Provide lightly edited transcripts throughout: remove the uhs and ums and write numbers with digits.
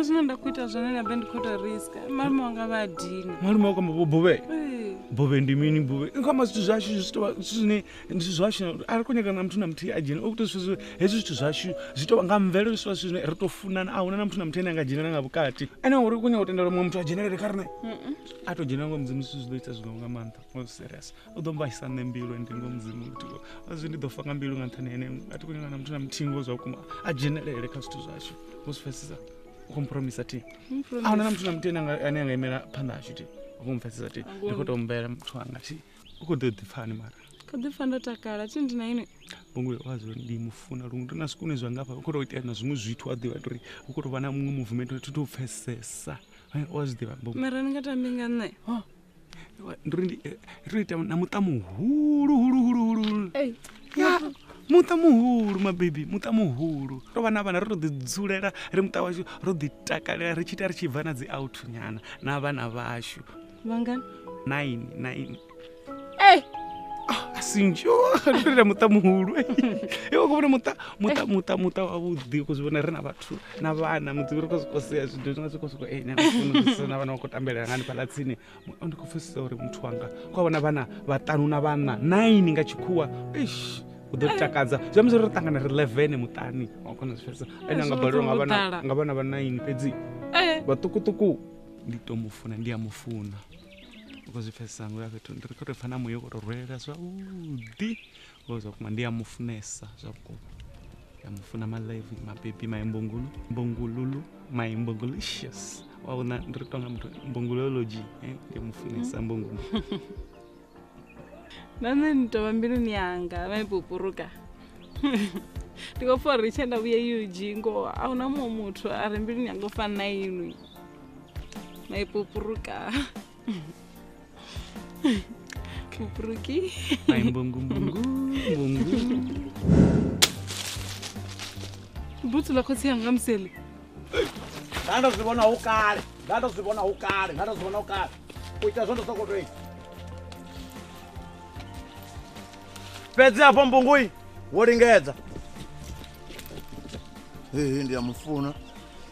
Zwine nda khou ita zwone na band khou tou risk. Malume wanga vha dina. Malume wanga vho buvhe. Buvhe ndi mini buvhe? Ngoma zwithu zwashu zwi tovha zwine ndi zwashu a ri khou nyaga na muthu na muthihi a dzhena. U tou zwithu hezwi zwithu zwashu zwi tovha nga mvelo zwi zwine ri to funana a huna na muthu na muthihi ane anga dzhenela nga vhukati. Ane uri u khou nyaga u tendela muṅwe muthu a dzhenelele kha riṋe. A to dzhena ngo Mudzimu zwithu zwi ḓo ita zwiṅwe nga maanḓa. Ngo serious. U ḓo mbaisa nṋe mbilu ndi ngo Mudzimu muthu. Azwi ndi ḓo fa nga mbilu nga nṱhani ene. A thi khou nyaga na muthu na muthihi ngo zwa vhukuma a dzhenelele kha zwithu zwashu. Ngo zwi pfesesa. Kompromisa ti. A huna na muthu na muthihi ane anga imela phanḓa hashu ti. U khou mpfesesa ti. Ndi khou tou humbela muthu wanga ti. U khou ḓo ḓipfani mara. Kho ḓipfa ndo takala thi ndi na inwi. Bongwe wa zwo ndi mufuna luṅwe ndo na swikune zwa ngafha u khou tou itea na zwiṅwe zwithu wa ḓivha uri u khou tou vha na muṅwe movement thi tou pfesesa. Wa zwi ḓivha Bongwe. Mara ni nga tambi nga nṋe. Ndi ri ri ita na muṱa muhulu hulu hulu hulu. Ya muṱa muhulu mabebi muṱa muhulu ro vha na vhana ro tou ḓi dzulela ri muṱa washu ro ḓi takalela ri tshi ita ri tshi bva na dzi out nyana na vhana vhashu. Vhangani? 9 9. Asinjo ri ita muṱa muhulu. Iwe khou vhona muṱa muṱa muṱa muṱa wavhuḓi u khou zwi vhona ri na vhathu na vhana mudzimu ri khou zwi kosea zwithu zwi nga soko soko na vhana vha khou tambelela nga hanefhaḽa tsini. Ndi khou pfesesa uri muthu wanga khou vhona vhana vhaṱanu na vhana 9 nga tshikhuwa. Eish u ḓo takadza zwi amba uri ri ṱangana ri 11 muṱani wa kona zwi pfesesa. Ene anga balelwa nga vhana nga vhana vha 9 fhedzi vhaṱukuṱuku. Ndi to mufuna ndi a mufuna. U khou zwi pfesesa ngo ya fhethu ndi ri khou tou pfa na muya u khou tou rwelela zwavhuḓi. Zwa vhukuma ndi a mufunesa zwa vhukuma. Ndi a mufuna my love my baby my mbongulu mbongululu my mbongulicious. Wa vhona ndi ri tonga muthu mbongulology ndi a mufunesa mbongulu. Na nṋe ni tovha mbiluni yanga vha ndi khou pfa uri tshe nda vhuya UG ngoho a huna muṅwe muthu a re mbiluni yanga u fana na inwi. Maipupuruka. Pupuruki. Maimbongu mbongu mbongu. Butsu ḽa khotsi yanga museli. Nda ndo zwi vhona hu kale, nda ndo zwi vhona hu kale, nda ndo zwi vhona hu kale. U ita zwo ndo sokou tou ita. Fhedzi hafho mbungui wo lingedza. Hehe ndi a mufuna.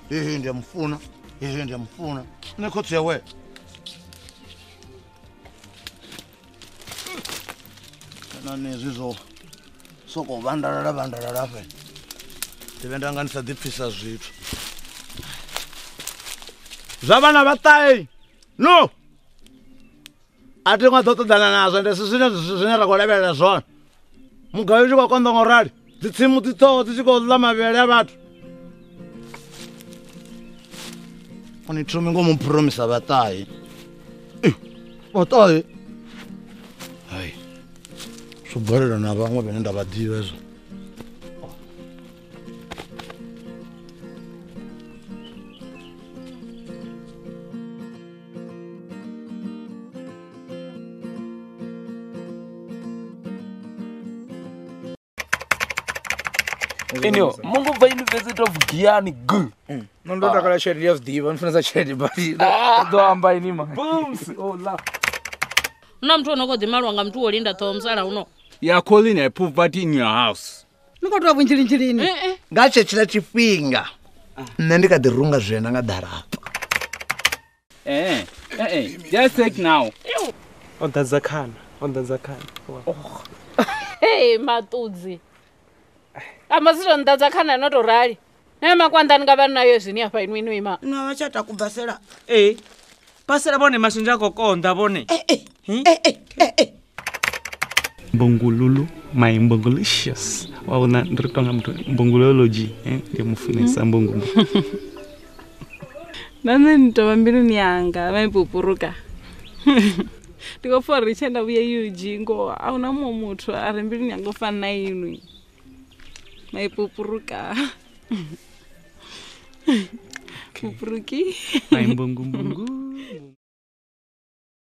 Hehe ndi a mufuna. Hehe ndi a mufuna. Nṋe khotsi yawe. Na nezwi zwo sokou vhandalala vhandalala fhe. Ndi vhe nda nga ndi sa ḓipfisa zwithu. Zwa vhana vha ṱahe. No. A thi nga ḓo ṱoḓana nazwo ndi zwine zwine ra khou lavhelela zwone. Mugayo u tshi khou konḓa ngo rali dzi tsimu dzi ṱhoho dzi tshi khou ḽa mavhele a vhathu. Oni thomi ngo mu promisa vha ṱahe. Vha ṱahe. Hai. Zwo balela na vhaṅwe vhane nda vha ḓivha hezwo. Enio, mungu bva University of Giyani G. No ndo takala tshelede ya zwi ḓivha, ndi funesa tshelede badi. Ndo amba ini ma. Booms. Oh la. Hu na muthu o no khou ḓi malwa nga muthu wo linda ṱhoho musalauno. You are calling a poverty in your house. Ni khou tou vhunzhilinzhilini. Nga tshetshila tshifhinga nṋe ndi kha ḓi runga zwienda nga ḓarapa. Eh, eh, eh. Just take now. O ḓadza khana, o ḓadza khana. Hei maṱudzi. Amba si to nḓadza khana no to rali. Na makwanḓani nga vha nayo zwini afha inwi inwi ima. No vha tsha taku basela. Ee, pasela vhone mashonzha a khou konḓa vhone. Mbongololo, my mbongolicious. Wa vhona ndi ri tonga muthu mbongolology, eh, ndi mufunesa mbongo. Na nṋe ni tovha mbiluni yanga vhaipupuruka. Ndi khou pfa uri tshe nda vhuya UG ngoho a huna muṅwe muthu a re mbiluni yanga u fana na inwi. Maipupuruka. Pupuruki. My mbongo mbongo.